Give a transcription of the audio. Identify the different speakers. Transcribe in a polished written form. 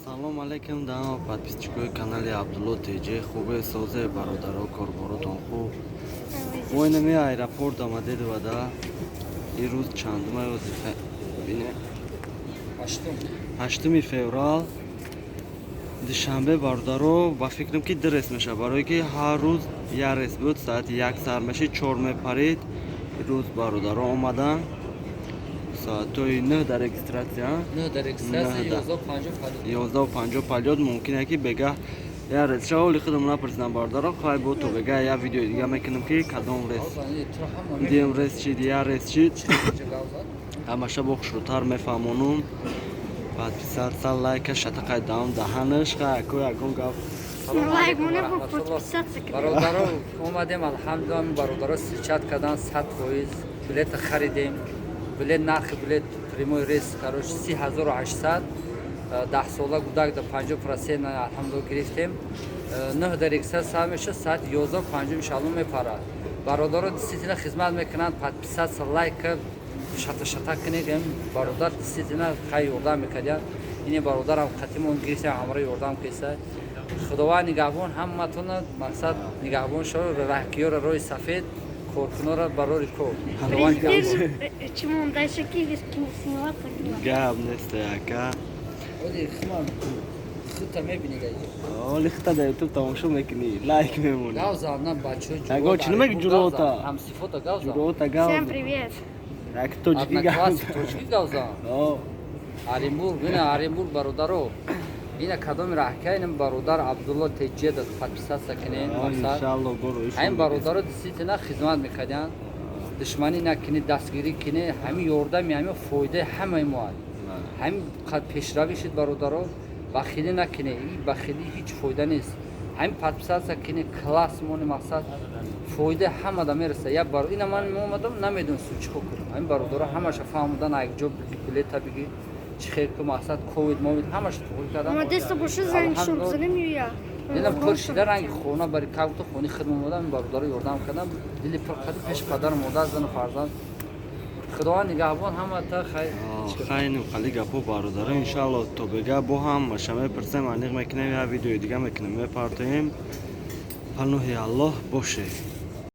Speaker 1: Салом алейкум да подписчикои канали Абдулло ТЖ. Хубе, созе, бародаро, корборотон хуб? Мо инами аэропорт омадед вада. Ирӯз чандума бине? 8 феврал, душанбе, бародаро. Ба фикрам, ки ду рейс мешавад, барое ки ҳар рӯз як рейс буд, соати 1 сар мешид, 4 мепарид. Ирӯз бародаро омаданд соатҳои 9 дар регистрация. 11:50 полёт. Мумкин ки бегаҳ як рейс шава. Оли худам напурсидам, бародаро. Хай, бо то бегаҳ як видеои дига мекунем, ки кадом рейс дим, рейс чид, як рейс чид, ҳамаша бо хушрӯтар мефаҳмонум. Подписаться, лайка шатақай даом даҳанаш. Хай, ако ягон гап.
Speaker 2: Бародаро, омадем, алҳамдулилла. Бародаро встречать кардан, 100% билета харидем. Билет, нархи билет прямой рейс, короче, 30 800. 10 сола гудак да 50%, алҳамдулилла, гирифтем. 9 дар регистрация сар мешад, соати 11:50 иншалло мепарад. Бародаро действительно хизмат мекунанд. Подписаться, лайка шата-шата кунед. Бародар действительно хай ёрдам мекардяд. Ини бародарам қатимон гирифтем, ҳамро ёрдам кеса. Худованд нигаҳбон ҳаматона, мақсад нигаҳбон шава. Раҳкиёра роҳи сафед, коркунора барори кор.
Speaker 1: Гап нест, ака.
Speaker 2: Хута мебини.
Speaker 1: Оли хута дар Ютуб тамошо мекунӣ, лайк мемонӣ. Ягон чӣ намеги, ҷурота?
Speaker 2: Ҳамсифота гавза.
Speaker 1: Ҷурота гавза.
Speaker 3: Всем привет.
Speaker 1: Як тоҷики гавза.
Speaker 2: Тоҷики гавза. Оренбург, ина Оренбург, бародаро. Ина кадоми раҳка, ина бародар Абдулло Теҷеда подписаться кунед. Ҳамин бародаро действительно хизмат мекардянд. Душманӣ накунед, дастгирӣ кунед. Ҳамин ёрдами, ҳамин фоидаи ҳамаи мо аст. Ҳамин қад пешравӣ шуд, бародаро. Бахилӣ накунед, бахилӣ ҳеҷ фоида нест. Ҳамин подписаться кунед, класс мони, мақсад фоида ҳамада мераса. Як бар ина ман омадам, намедонистам чӣ кор кунам. Ҳамин бародаро ҳамаша фаҳмудан, якҷо билета бигӣ, чӣ хел ку, мақсад ковид мовид ҳамаша туғри кардам. Дилам пур шида, ранги хона бари кавту хони хидм омадам. Бародаро ёрдам кардам, дили пур қади пеши падару модар, зану фарзанд. Худованд нигаҳбон ҳамата, хай.
Speaker 1: Хайним хали гапо, бародаро. Иншалло, то бега бо ҳам маша мепурсем, аниқ мекунем, як видеои дига мекунем, мепартоем. Паноҳи Аллоҳ боше.